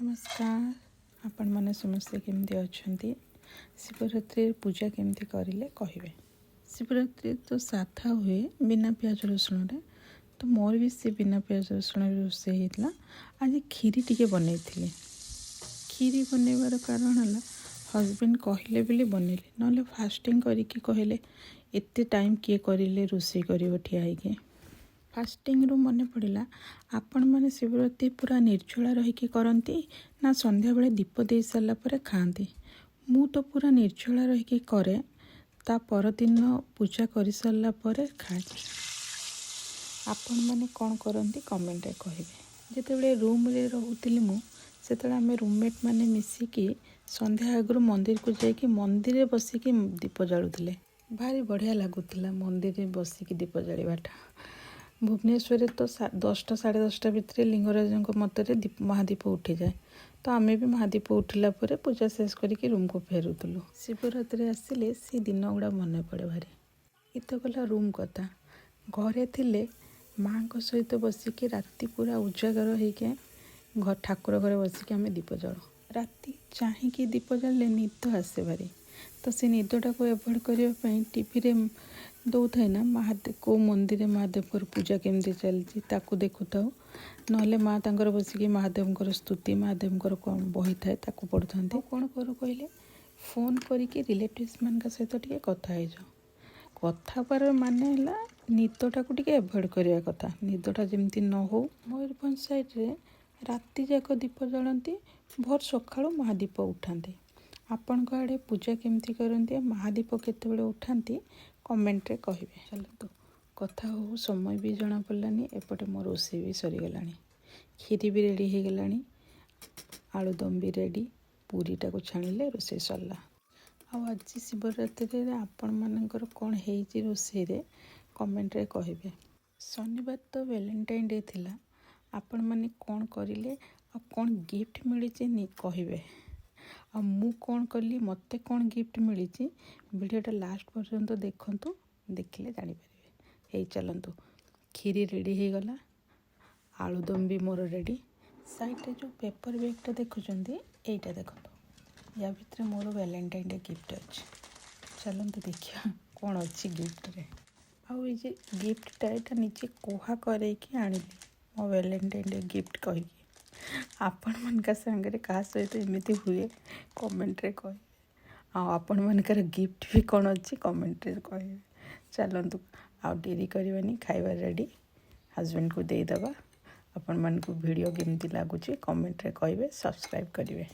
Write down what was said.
ନମସ୍କାର। ଆପଣମାନେ ସମସ୍ତେ କେମିତି ଅଛନ୍ତି? ଶିବରାତ୍ରିରେ ପୂଜା କେମିତି କରିଲେ, କହିବେ। ଶିବରାତ୍ରି ତ ସାଧା ହୁଏ, ବିନା ପିଆଜ ରସୁଣରେ। ତ ମୋର ବି ସେ ବିନା ପିଆଜ ରସୁଣରେ ରୋଷେଇ ହେଇଥିଲା। ଆଜି କ୍ଷୀରି ଟିକେ ବନେଇଥିଲି। କ୍ଷୀରି ବନେଇବାର କାରଣ ହେଲା, ହଜବେଣ୍ଡ କହିଲେ ବୋଲି ବନେଇଲି। ନହେଲେ ଫାଷ୍ଟିଂ କରିକି କହିଲେ ଏତେ ଟାଇମ୍ କିଏ କରିଲେ ରୋଷେଇ କରିବ ଠିଆ ହେଇକି? ଫାଷ୍ଟିଂରୁ ମନେ ପଡ଼ିଲା, ଆପଣମାନେ ଶିବରାତ୍ରି ପୁରା ନିର୍ଜଳା ରହିକି କରନ୍ତି ନା ସନ୍ଧ୍ୟାବେଳେ ଦୀପ ଦେଇ ସାରିଲା ପରେ ଖାଆନ୍ତି? ମୁଁ ତ ପୁରା ନିର୍ଜଳା ରହିକି କରେ, ତା ପରଦିନ ପୂଜା କରିସାରିଲା ପରେ ଖାଏ। ଆପଣମାନେ କ'ଣ କରନ୍ତି, କମେଣ୍ଟରେ କହିବେ। ଯେତେବେଳେ ରୁମ୍ରେ ରହୁଥିଲି ମୁଁ, ସେତେବେଳେ ଆମେ ରୁମମେଟ୍ ମାନେ ମିଶିକି ସନ୍ଧ୍ୟା ଆଗରୁ ମନ୍ଦିରକୁ ଯାଇକି ମନ୍ଦିରରେ ବସିକି ଦୀପ ଜାଳୁଥିଲେ। ଭାରି ବଢ଼ିଆ ଲାଗୁଥିଲା ମନ୍ଦିରରେ ବସିକି ଦୀପ ଜାଳିବାଟା। ଭୁବନେଶ୍ୱରରେ ତ 10ଟା 10:30 ଭିତରେ ଲିଙ୍ଗରାଜଙ୍କ ମତରେ ମହାଦୀପ ଉଠିଯାଏ। ତ ଆମେ ବି ମହାଦୀପ ଉଠିଲା ପରେ ପୂଜା ଶେଷ କରିକି ରୁମ୍କୁ ଫେରୁଥିଲୁ। ଶିବରାତ୍ରି ଆସିଲେ ସେ ଦିନ ଗୁଡ଼ା ମନେ ପଡ଼େ ଭାରି। ଏ ତ ଗଲା ରୁମ୍ କଥା। ଘରେ ଥିଲେ ମାଆଙ୍କ ସହିତ ବସିକି ରାତି ପୁରା ଉଜାଗର ହେଇକି ଠାକୁର ଘରେ ବସିକି ଆମେ ଦୀପ ଜାଳୁ। ରାତି ଚାହିଁକି ଦୀପ ଜାଳିଲେ ନିଦ ଆସେ ଭାରି। ତ ସେ ନିଦଟାକୁ ଆଭଏଡ଼ କରିବା ପାଇଁ ଟିଭିରେ ଦେଉଥାଏ ନା, ମହାଦେବ କେଉଁ ମନ୍ଦିରରେ ମହାଦେବଙ୍କର ପୂଜା କେମିତି ଚାଲିଛି, ତାକୁ ଦେଖୁଥାଉ। ନହେଲେ ମା ତାଙ୍କର ବସିକି ମହାଦେବଙ୍କର ସ୍ତୁତି, ମହାଦେବଙ୍କର କ'ଣ ବହି ଥାଏ, ତାକୁ ପଢ଼ୁଥାନ୍ତି। ଆଉ କ'ଣ କରୁ କହିଲେ, ଫୋନ୍ କରିକି ରିଲେଟିଭ୍ସ ମାନଙ୍କ ସହିତ ଟିକେ କଥା ହେଇଯାଉ। କଥା ହେବାର ମାନେ ହେଲା ନିଦଟାକୁ ଟିକେ ଆଭଏଡ଼ କରିବା କଥା, ନିଦଟା ଯେମିତି ନ ହଉ। ମୟୂରଭଞ୍ଜ ସାଇଡ଼୍ରେ ରାତି ଯାକ ଦୀପ ଜାଳନ୍ତି, ଭୋର ସକାଳୁ ମହାଦୀପ ଉଠାନ୍ତି। ଆପଣଙ୍କ ଆଡ଼େ ପୂଜା କେମିତି କରନ୍ତି, ମହାଦୀପ କେତେବେଳେ ଉଠାନ୍ତି, କମେଣ୍ଟରେ କହିବେ। ଚାଲନ୍ତୁ, କଥା ହଉ ସମୟ ବି ଜଣାପଡ଼ିଲାନି। ଏପଟେ ମୋ ରୋଷେଇ ବି ସରିଗଲାଣି, କ୍ଷୀରି ବି ରେଡ଼ି ହେଇଗଲାଣି, ଆଳୁଦମ ବି ରେଡ଼ି। ପୁରୀଟାକୁ ଛାଣିଲେ ରୋଷେଇ ସରିଲା। ଆଉ ଆଜି ଶିବରାତ୍ରିରେ ଆପଣମାନଙ୍କର କ'ଣ ହେଇଛି ରୋଷେଇରେ, କମେଣ୍ଟରେ କହିବେ। ଶନିବାର ତ ଭ୍ୟାଲେଣ୍ଟାଇନ୍ ଡେ ଥିଲା। ଆପଣମାନେ କ'ଣ କରିଲେ ଆଉ କ'ଣ ଗିଫ୍ଟ ମିଳିଛି କହିବେ। ଆଉ ମୁଁ କ'ଣ କଲି, ମୋତେ କ'ଣ ଗିଫ୍ଟ ମିଳିଛି, ଭିଡ଼ିଓଟା ଲାଷ୍ଟ ପର୍ଯ୍ୟନ୍ତ ଦେଖନ୍ତୁ, ଦେଖିଲେ ଜାଣିପାରିବେ। ହେଇ ଚାଲନ୍ତୁ, କ୍ଷୀରି ରେଡ଼ି ହେଇଗଲା, ଆଳୁଦମ ବି ମୋର ରେଡ଼ି। ସାଇଡ଼୍ରେ ଯେଉଁ ପେପର୍ ବ୍ୟାଗ୍ଟା ଦେଖୁଛନ୍ତି, ଏଇଟା ଦେଖନ୍ତୁ, ୟା ଭିତରେ ମୋର ଭ୍ୟାଲେଣ୍ଟାଇନ୍ ଡେ ଗିଫ୍ଟ ଅଛି। ଚାଲନ୍ତୁ ଦେଖିବା କ'ଣ ଅଛି ଗିଫ୍ଟରେ। ଆଉ ଏଇ ଯେ ଗିଫ୍ଟଟା, ଏଇଟା ନିଜେ କୁହା କରେଇକି ଆଣିଲି ମୋ ଭ୍ୟାଲେଣ୍ଟାଇନ୍ ଡେ ଗିଫ୍ଟ କହିକି। ଆପଣମାନଙ୍କ ସାଙ୍ଗରେ କାହା ସହିତ ଏମିତି ହୁଏ, କମେଣ୍ଟରେ କହିବେ। ଆଉ ଆପଣମାନଙ୍କର ଗିଫ୍ଟ ବି କ'ଣ ଅଛି, କମେଣ୍ଟରେ କହିବେ। ଚାଲନ୍ତୁ, ଆଉ ଡେରି କରିବାନି, ଖାଇବା ରେଡ଼ି, ହଜବେଣ୍ଡକୁ ଦେଇଦେବା। ଆପଣମାନଙ୍କୁ ଭିଡ଼ିଓ କେମିତି ଲାଗୁଛି, କମେଣ୍ଟରେ କହିବେ, ସବସ୍କ୍ରାଇବ୍ କରିବେ।